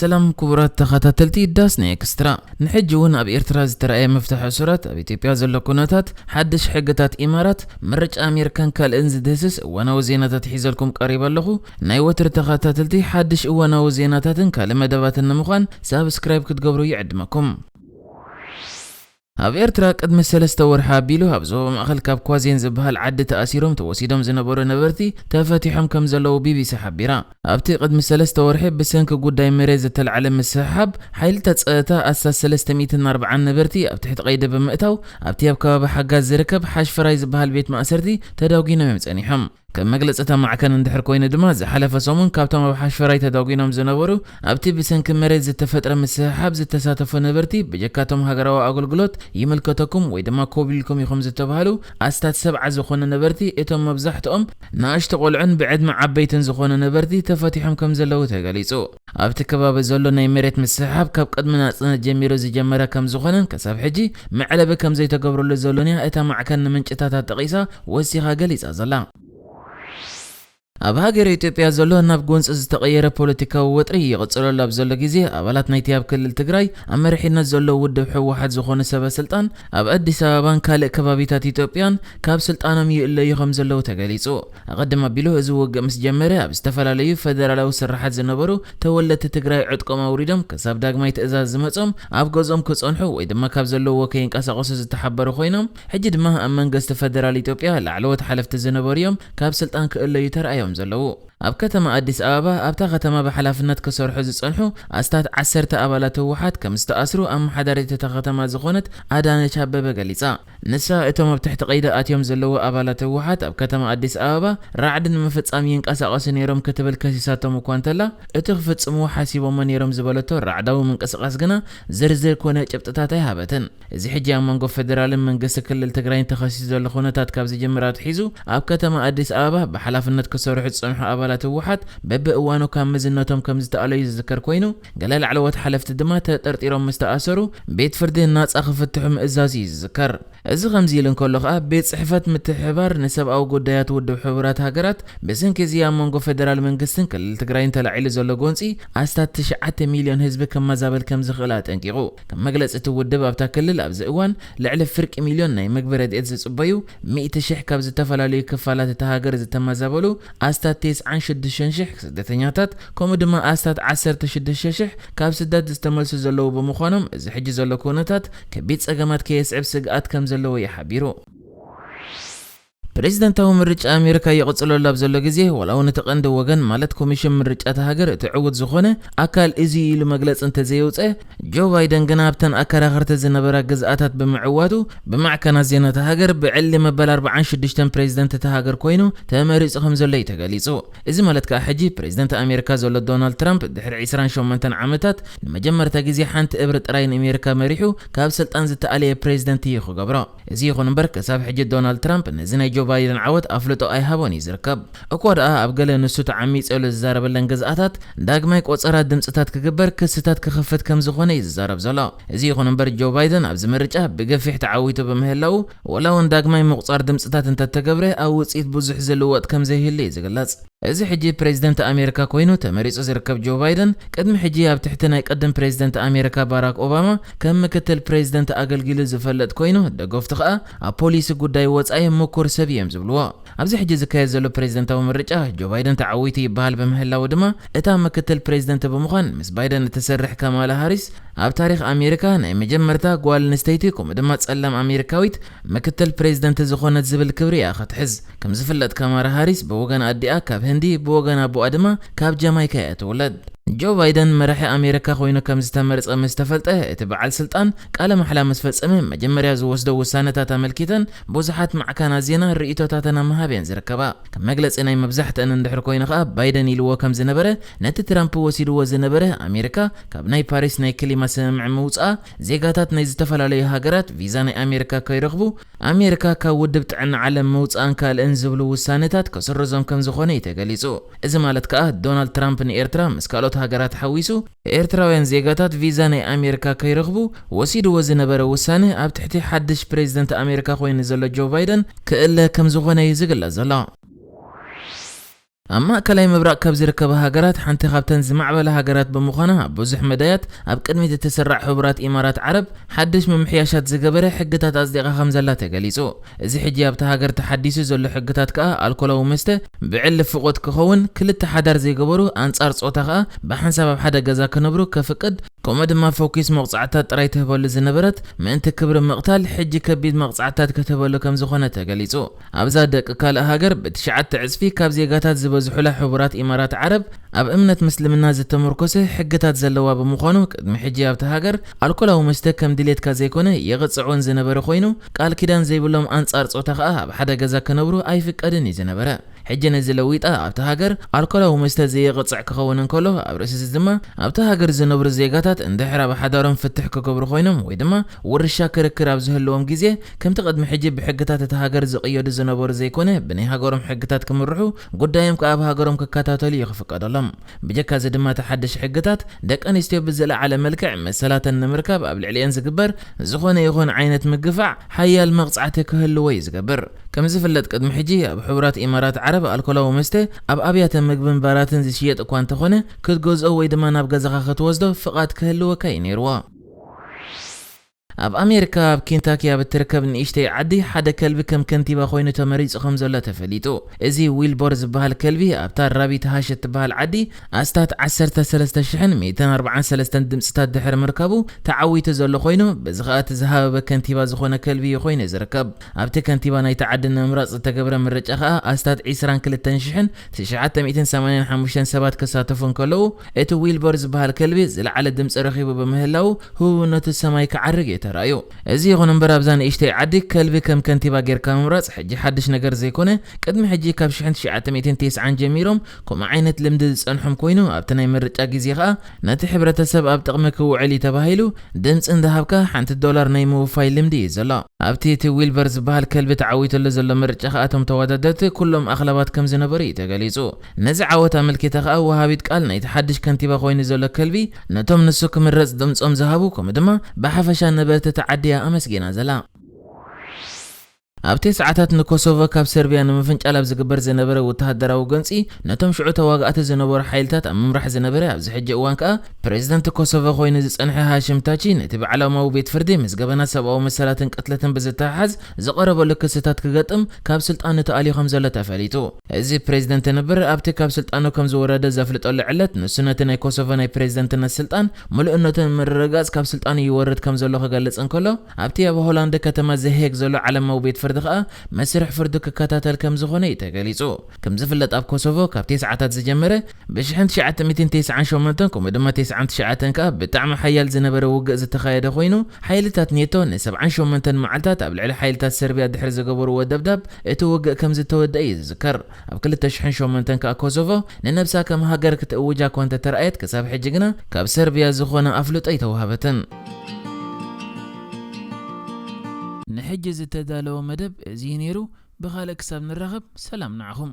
ሰላም ክቡራት ተኸታተልቲ ዳስ ናይ ኤክስትራ። ንሕጂ እውን ኣብ ኤርትራ ዝተረኣየ ምፍታሕ እሱራት፣ ኣብ ኢትዮጵያ ዘሎ ኩነታት፣ ሓድሽ ሕግታት ኢማራት፣ ምርጫ ኣሜሪካን ካልእን ዝድህስስ እዋናዊ ዜናታት ሒዘልኩም ቀሪበ ኣለኹ። ናይ ወትሪ ተኸታተልቲ ሓድሽ እዋናዊ ዜናታትን ካልእ መደባትን ንምዃን ሳብስክራይብ ክትገብሩ ይዕድመኩም። ኣብ ኤርትራ ቅድሚ ሰለስተ ወርሒ ኣቢሉ ኣብ ዞባ ማእኸል ካብ ኳዜን ዝበሃል ዓዲ ተኣሲሮም ተወሲዶም ዝነበሩ ነበርቲ ተፈቲሖም ከም ዘለዉ ቢቢሲ ሓቢራ። ኣብቲ ቅድሚ ሰለስተ ወርሒ ብሰንኪ ጉዳይ መሬት ዝተልዓለ ምስሕሓብ፣ ሓይልታት ጸጥታ ኣስታት ሰለስተ ሚእትን ኣርባዓን ነበርቲ ኣብ ትሕቲ ቀይዲ ብምእታው ኣብቲ ኣብ ከባቢ ሓጋዝ ዝርከብ ሓሽፈራይ ዝበሃል ቤት ማእሰርቲ ተዳጒኖም እዮም ጸኒሖም። ከም መግለጺ እታ ማዕከን እንድሕር ኮይኑ ድማ፣ ዝሓለፈ ሰሙን ካብቶም ኣብ ሓሽፈራይ ተዳጒኖም ዝነበሩ፣ ኣብቲ ብሰንኪ መሬት ዝተፈጥረ ምስሕሓብ ዝተሳተፉ ነበርቲ፣ ብጀካቶም ሃገራዊ ኣገልግሎት ይምልከተኩም ወይ ድማ ኮብ ኢልኩም ኢኹም ዝተባህሉ ኣስታት ሰብዓ ዝኾኑ ነበርቲ፣ እቶም መብዛሕትኦም ንኣሽቱ ቆልዑን ብዕድመ ዓበይትን ዝኾኑ ነበርቲ ተፈቲሖም ከም ዘለዉ ተገሊጹ። ኣብቲ ከባቢ ዘሎ ናይ መሬት ምስሕሓብ ካብ ቅድሚ ናጽነት ጀሚሩ ዝጀመረ ከም ዝኾነን ክሳብ ሕጂ መዕለቢ ከም ዘይተገብረሉ ዘሎን እያ እታ ማዕከን ንምንጭታታ ጠቒሳ ወሲኻ ገሊጻ ዘላ። ኣብ ሃገረ ኢትዮጵያ ዘሎ ናብ ጎንጺ ዝተቐየረ ፖለቲካዊ ወጥሪ ይቕጽለሉ ኣብ ዘሎ ግዜ፣ ኣባላት ናይቲ ኣብ ክልል ትግራይ ኣብ መሪሕነት ዘሎ ውድብ ህወሓት ዝኾኑ ሰበ ስልጣን ኣብ ኣዲስ ኣበባን ካልእ ከባቢታት ኢትዮጵያን ካብ ስልጣኖም ይእለዩ ከም ዘለዉ ተገሊጹ። ኣቐድም ኣቢሉ እዚ ውግእ ምስ ጀመረ፣ ኣብ ዝተፈላለዩ ፈደራላዊ ስርሓት ዝነበሩ ተወለድቲ ትግራይ ዕጥቆም ኣውሪዶም ክሳብ ዳግማይ ትእዛዝ ዝመጾም ኣብ ገዝኦም ክጸንሑ ወይ ድማ ካብ ዘለውዎ ከይንቀሳቐሱ ዝተሓበሩ ኮይኖም፣ ሕጂ ድማ ኣብ መንግስቲ ፈደራል ኢትዮጵያ ላዕለዎት ሓለፍቲ ዝነበሩ እዮም ካብ ስልጣን ክእለዩ ተራእዮም ዘለዉ። ኣብ ከተማ ኣዲስ ኣበባ፣ ኣብታ ከተማ ብሓላፍነት ክሰርሑ ዝጸንሑ ኣስታት ዓሰርተ ኣባላት ህወሓት ከም ዝተኣስሩ ኣመሓዳሪት እታ ከተማ ዝኾነት ኣዳነች ኣበበ ገሊጻ። ንሳ፣ እቶም ኣብ ትሕቲ ቀይዲ ኣትዮም ዘለዉ ኣባላት ህወሓት ኣብ ከተማ ኣዲስ ኣበባ ራዕዲ ንምፍጻም ይንቀሳቐሱ ነይሮም ክትብል ከሲሳቶም እኳ እንተላ፣ እቲ ክፍጽምዎ ሓሲቦሞ ነይሮም ዝበለቶ ራዕዳዊ ምንቅስቓስ ግና ዝርዝር ኮነ ጭብጥታት ኣይሃበትን። እዚ ሕጂ ኣብ መንጎ ፈደራልን መንግስቲ ክልል ትግራይን ተኸሲቱ ዘሎ ኩነታት ካብ ዝጅምር ኣትሒዙ፣ ኣብ ከተማ ኣዲስ ኣበባ ብሓላፍነት ክሰርሑ ዝጸንሑ ኣባላት ህወሓት በብእዋኑ ካብ መዝነቶም ከም ዝተኣለዩ ዝዝከር ኮይኑ፣ ገለ ላዕለዎት ሓለፍቲ ድማ ተጠርጢሮም ምስ ተኣሰሩ ቤት ፍርዲ ናጻ ክፍትሑ ምእዛዙ እዩ ዝዝከር። እዚ ከምዚ ኢሉ እንከሎ ከኣ፣ ቤት ጽሕፈት ምትሕብባር ንሰብኣዊ ጉዳያት ውድብ ሕቡራት ሃገራት ብሰንኪ እዚ ኣብ መንጎ ፈደራል መንግስትን ክልል ትግራይን ተላዒሉ ዘሎ ጎንጺ ኣስታት ትሽዓተ ሚልዮን ህዝቢ ከመዛበል ከም ዝኽእል ኣጠንቂቑ። ከም መግለጺ እቲ ውድብ፣ ኣብታ ክልል ኣብዚ እዋን ልዕሊ ፍርቂ ሚልዮን ናይ ምግቢ ረድኤት ዝጽበዩ ሚእቲ ሽሕ ካብ ዝተፈላለዩ ክፋላት እታ ሃገር ዝተመዛበሉ ኣስታት ተስዓን ሽዱሽተን ሽሕ ስደተኛታት፣ ከምኡ ድማ ኣስታት ዓሰርተ ሽዱሽተ ሽሕ ካብ ስደት ዝተመልሱ ዘለዉ ብምዃኖም፣ እዚ ሕጂ ዘሎ ኩነታት ከቢድ ጸገማት ከየስዕብ ስግኣት ከም ዘለዎ እዩ ሓቢሩ። ፕሬዝደንታዊ ምርጫ ኣሜሪካ ይቕጽለሉ ኣብ ዘሎ ግዜ፣ ዋላ እውን እቲ ቀንዲ ወገን፣ ማለት ኮሚሽን ምርጫ እታ ሃገር፣ እቲ ዕዉት ዝኾነ ኣካል እዚ ኢሉ መግለጺ እንተዘየውጸ፣ ጆ ባይደን ግና ኣብተን ኣከራኸርቲ ዝነበራ ግዝኣታት ብምዕዋቱ፣ ብማዕከናት ዜና እታ ሃገር ብዕሊ መበል ኣርባዓን ሽዱሽተን ፕሬዝደንት እታ ሃገር ኮይኑ ተመሪጹ ከም ዘሎ እዩ ተገሊጹ። እዚ ማለት ከኣ፣ ሕጂ ፕሬዝደንት ኣሜሪካ ዘሎ ዶናልድ ትራምፕ ድሕሪ ዕስራን ሸሞንተን ዓመታት ንመጀመርታ ግዜ ሓንቲ እብሪ ጥራይ ንኣሜሪካ መሪሑ ካብ ስልጣን ዝተኣለየ ፕሬዝደንት እዩ ክገብሮ። እዚ ይኹን እምበር፣ ክሳብ ሕጂ ዶናልድ ትራምፕ ነዚ ናይ ጆ ባይደን ዓወት ኣፍልጦ ኣይሃቦን እዩ ዝርከብ። እኳ ደኣ ኣብ ገለ ንሱ ተዓሚጸሉ ዝዛረበለን ግዝኣታት ዳግማይ ቆጸራ ድምጽታት ክግበር ክስታት ክኸፍት ከም ዝኾነ እዩ ዝዛረብ ዘሎ። እዚ ይኹን እምበር፣ ጆ ባይደን ኣብዚ ምርጫ ብገፊሕ ተዓዊቱ ብምህላዉ፣ ወላ እውን ዳግማይ ምቑጻር ድምጽታት እንተተገብረ፣ ኣብ ውጽኢት ብዙሕ ዝልወጥ ከም ዘይህሉ እዩ ዝግለጽ። እዚ ሕጂ ፕሬዝደንት ኣሜሪካ ኮይኑ ተመሪጹ ዝርከብ ጆ ባይደን፣ ቅድሚ ሕጂ ኣብ ትሕቲ ናይ ቅድም ፕሬዝደንት ኣሜሪካ ባራክ ኦባማ ከም ምክትል ፕሬዝደንት ኣገልጊሉ ዝፈልጥ ኮይኑ፣ ደገፍቱ ከኣ ኣብ ፖሊሲ ጉዳይ ወጻኢ ምኩር ሰብ እዮም ዝብልዎ። ኣብዚ ሕጂ ዝካየድ ዘሎ ፕሬዝደንታዊ ምርጫ፣ ጆ ባይደን ተዓዊቱ ይበሃል ብምህላዉ ድማ፣ እታ ምክትል ፕሬዝደንት ብምዃን ምስ ባይደን እትሰርሕ ካማላ ሃሪስ፣ ኣብ ታሪኽ ኣሜሪካ ናይ መጀመርታ ጓል ኣንስተይቲ፣ ከምኡ ድማ ጸላም ኣሜሪካዊት ምክትል ፕሬዝደንት ዝኾነት ዝብል ክብሪ እያ ክትሕዝ። ከም ዝፍለጥ፣ ካማላ ሃሪስ ብወገን ኣዲኣ ካብ ህንዲ፣ ብወገን ኣቦኣ ድማ ካብ ጃማይካ እያ ትውለድ። ጆ ባይደን መራሒ ኣሜሪካ ኮይኑ ከም ዝተመርጸ ምስ ተፈልጠ፣ እቲ በዓል ስልጣን ቃለ ማሕላ ምስ ፈጸመ፣ መጀመርያ ዝወስዶ ውሳነታት ኣመልኪተን ብዙሓት ማዕከናት ዜና ርእይቶታተን ኣብ ምሃብ እየን ዝርከባ። ከም መግለጺ ናይ መብዛሕትአን እንድሕር ኮይኑ ከኣ፣ ባይደን ኢልዎ ከም ዝነበረ፣ ነቲ ትራምፕ ወሲድዎ ዝነበረ፣ ኣሜሪካ ካብ ናይ ፓሪስ ናይ ክሊማ ስምምዕ ምውጽኣ፣ ዜጋታት ናይ ዝተፈላለዩ ሃገራት ቪዛ ናይ ኣሜሪካ ከይረኽቡ፣ ኣሜሪካ ካብ ውድብ ጥዕና ዓለም ምውጽኣን ካልእን ዝብሉ ውሳነታት ከስርዞም ከም ዝኾነ እዩ ተገሊጹ። እዚ ማለት ከኣ፣ ዶናልድ ትራምፕ ንኤርትራ ምስ ካልኦት ሃገራት ሓዊሱ፣ ኤርትራውያን ዜጋታት ቪዛ ናይ ኣሜሪካ ከይረኽቡ ወሲድዎ ዝነበረ ውሳነ ኣብ ትሕቲ ሓድሽ ፕሬዝደንት ኣሜሪካ ኮይኑ ዘሎ ጆ ባይደን ክእለ ከም ዝኾነ እዩ ዝግለጽ ዘሎ። ኣብ ማእከላይ ምብራቕ ካብ ዝርከባ ሃገራት ሓንቲ ካብተን ዝማዕበላ ሃገራት ብምዃና፣ ኣብ ብዙሕ መዳያት ኣብ ቅድሚት እትስራዕ ሕቡራት ኢማራት ዓረብ ሓድሽ ምምሕያሻት ዝገበረ ሕግታት ኣጽዲቓ ከም ዘላ ተገሊጹ። እዚ ሕጂ ኣብታ ሃገር ተሓዲሱ ዘሎ ሕግታት ከኣ ኣልኮላዊ መስተ ብዕሊ ፍቑድ ክኸውን፣ ክልተ ሓዳር ዘይገበሩ ኣንጻር ጾታ ከኣ ብሓንሳብ ኣብ ሓደ ገዛ ክነብሩ ከፍቅድ፣ ከምኡ ድማ ፈኲስ መቕጻዕትታት ጥራይ ትህበሉ ዝነበረት፣ ምእንቲ ክብሪ ምቕታል ሕጂ ከቢድ መቕጻዕትታት ክትህበሉ ከም ዝኾነ ተገሊጹ። ኣብዛ ደቂ ካልእ ሃገር ብትሽዓተ ዕጽፊ ካብ ዜጋታት ዝበዝሑላ ሕቡራት ኢማራት ዓረብ፣ ኣብ እምነት ምስልምና ዝተመርኮሰ ሕግታት ዘለዋ ብምዃኑ፣ ቅድሚ ሕጂ ኣብታ ሃገር ኣልኮላዊ መስተ ከም ድሌትካ ዘይኮነ ይቕጽዕ እውን ዝነበረ ኮይኑ፣ ቃል ኪዳን ዘይብሎም ኣንጻር ጾታ ከኣ ኣብ ሓደ ገዛ ክነብሩ ኣይፍቀድን እዩ ዝነበረ። ሕጂ ነዚ ለዊጣ ኣብታ ሃገር ኣልኮላዊ መስተ ዘይቕጽዕ ክኸውን እንከሎ፣ ኣብ ርእሲ እዚ ድማ ኣብታ ሃገር ዝነብሩ ዜጋታት እንድሕር ኣብ ሓዳሮም ፍትሕ ክገብሩ ኮይኖም ወይ ድማ ውርሻ ክርክር ኣብ ዝህልዎም ግዜ፣ ከምቲ ቅድሚ ሕጂ ብሕግታት እታ ሃገር ዝቕየዱ ዝነበሩ ዘይኮነ፣ ብናይ ሃገሮም ሕግታት ክምርሑ፣ ጉዳዮም ከኣ ኣብ ሃገሮም ክከታተሉ እዩ ክፍቀደሎም። ብጀካ እዚ ድማ እቲ ሓድሽ ሕግታት፣ ደቂ ኣንስትዮ ብዝለዓለ መልክዕ መሰላተን ንምርካብ ኣብ ልዕሊአን ዝግበር ዝኾነ ይኹን ዓይነት ምግፋዕ ሓያል መቕጻዕቲ ክህልዎ እዩ ዝገብር። ከም ዝፍለጥ ቅድሚ ሕጂ ኣብ ሕቡራት ኢማራት ዓረብ ኣልኮላዊ መስተ ኣብ ኣብያተ ምግብን ባራትን ዝሽየጥ እኳ እንተኾነ፣ ክትገዝኦ ወይ ድማ ናብ ገዛኻ ክትወስዶ ፍቓድ ክህልወካ እዩ ነይርዎ። ኣብ ኣሜሪካ ኣብ ኬንታኪ ኣብ እትርከብ ንእሽተይ ዓዲ ሓደ ከልቢ ከም ከንቲባ ኮይኑ ተመሪጹ ከም ዘሎ ተፈሊጡ። እዚ ዊልቦር ዝበሃል ከልቢ ኣብታ ራቢት ሃሽ እትበሃል ዓዲ ኣስታት ዓሰርተ ሰለስተ ሽሕን ሚእትን ኣርባዓን ሰለስተን ድምጽታት ድሕሪ ምርካቡ ተዓዊቱ ዘሎ ኮይኑ፣ በዚ ከኣ እቲ ዝሃበበ ከንቲባ ዝኾነ ከልቢ እዩ ኮይኑ ዝርከብ። ኣብቲ ከንቲባ ናይቲ ዓዲ ንምምራጽ ዝተገብረ ምርጫ ከኣ ኣስታት ዒስራን ክልተን ሽሕን ትሽዓተ ሚእትን ሰማንያን ሓሙሽተን ሰባት ክሳተፉ እንከለዉ፣ እቲ ዊልቦር ዝበሃል ከልቢ ዝለዓለ ድምጺ ረኺቡ ብምህላዉ ህቡብነቱ ሰማይ ክዓርግ እዩ ተራእዩ። እዚ ይኹን እምበር ኣብዛ ንእሽተይ ዓዲ ከልቢ ከም ከንቲባ ጌርካ ምምራጽ ሕጂ ሓድሽ ነገር ዘይኮነ፣ ቅድሚ ሕጂ ካብ ሽሕን ትሽዓተ ሚእትን ተስዓን ጀሚሮም ከምኡ ዓይነት ልምዲ ዝጸንሖም ኮይኑ፣ ኣብቲ ናይ ምርጫ ግዜ ከኣ ነቲ ሕብረተሰብ ኣብ ጥቕሚ ክውዕል እዩ ተባሂሉ ድምጺ እንዳሃብካ ሓንቲ ዶላር ናይ ምውፋይ ልምዲ እዩ ዘሎ። ኣብቲ እቲ ዊልበር ዝበሃል ከልቢ ተዓዊትሉ ዘሎ ምርጫ ከኣ እቶም ተወዳደርቲ ኩሎም ኣኽላባት ከም ዝነበሩ እዩ ተገሊጹ። ነዚ ዓወት ኣመልኪታ ከኣ ወሃቢት ቃል ናይቲ ሓድሽ ከንቲባ ኮይኑ ዘሎ ከልቢ ነቶም ንሱ ክምረጽ ድምጾም ዝሃቡ ከምኡ ድማ ብሓፈሻ ነበርቲ እቲ ዓዲ እያ ኣመስጊና ዘላ። ኣብ ተስዓታት ንኮሶቮ ካብ ሰርቢያ ንምፍንጫል ኣብ ዝግበር ዝነበረ ወተሃደራዊ ጎንጺ፣ ነቶም ሽዑ ተዋጋእቲ ዝነበሩ ሓይልታት ኣብ ምምራሕ ዝነበረ፣ ኣብዚ ሕጂ እዋን ከኣ ፕሬዝደንት ኮሶቮ ኮይኑ ዝጸንሐ ሃሽም ታቺ፣ ነቲ ብዓለማዊ ቤት ፍርዲ ምስ ገበናት ሰብኣዊ መሰላትን ቅትለትን ብዝተሓሓዝ ዝቐረበሉ ክስታት ክገጥም ካብ ስልጣኑ ተኣልዩ ከም ዘሎ ተፈሊጡ። እዚ ፕሬዝደንት ንብር ኣብቲ ካብ ስልጣኑ ከም ዝወረደ ዘፍልጠሉ ዕለት፣ ንሱ ነቲ ናይ ኮሶቮ ናይ ፕሬዝደንትነት ስልጣን ምሉእነቱ ንምርግጋጽ ካብ ስልጣኑ ይወርድ ከም ዘሎ ክገልጽ እንከሎ፣ ኣብቲ ኣብ ሆላንድ ከተማ ዘሄግ ዘሎ ዓለማዊ ቤት ፍርዲ ከኣ መስርሕ ፍርዱ ክከታተል ከም ዝኾነ እዩ ተገሊጹ። ከም ዝፍለጥ ኣብ ኮሶቮ ካብ ተስዓታት ዝጀመረ ብሽሕን ትሽዓተ ሚእትን ተስዓን ሸሞንተን ከምኡ ድማ ተስዓን ትሽዓተን ከኣ ብጣዕሚ ሓያል ዝነበረ ውግእ ዝተኻየደ ኮይኑ፣ ሓይልታት ኔቶ ንሰብዓን ሸሞንተን መዓልታት ኣብ ልዕሊ ሓይልታት ሰርቢያ ድሕሪ ዝገበርዎ ደብዳብ እቲ ውግእ ከም ዝተወደአ እዩ ዝዝከር። ኣብ ክልተ ሽሕን ሸሞንተን ከኣ ኮሶቮ ንነብሳ ከም ሃገር ክትእውጃ እኳ እንተተራእየት፣ ክሳብ ሕጂ ግና ካብ ሰርቢያ ዝኾነ ኣፍልጦ ኣይተዋህበትን። ንሕጂ ዝተዳለወ መደብ እዚ እዩ ነይሩ። ብኻልእ ክሳብ ንራኸብ ሰላም ንዓኹም።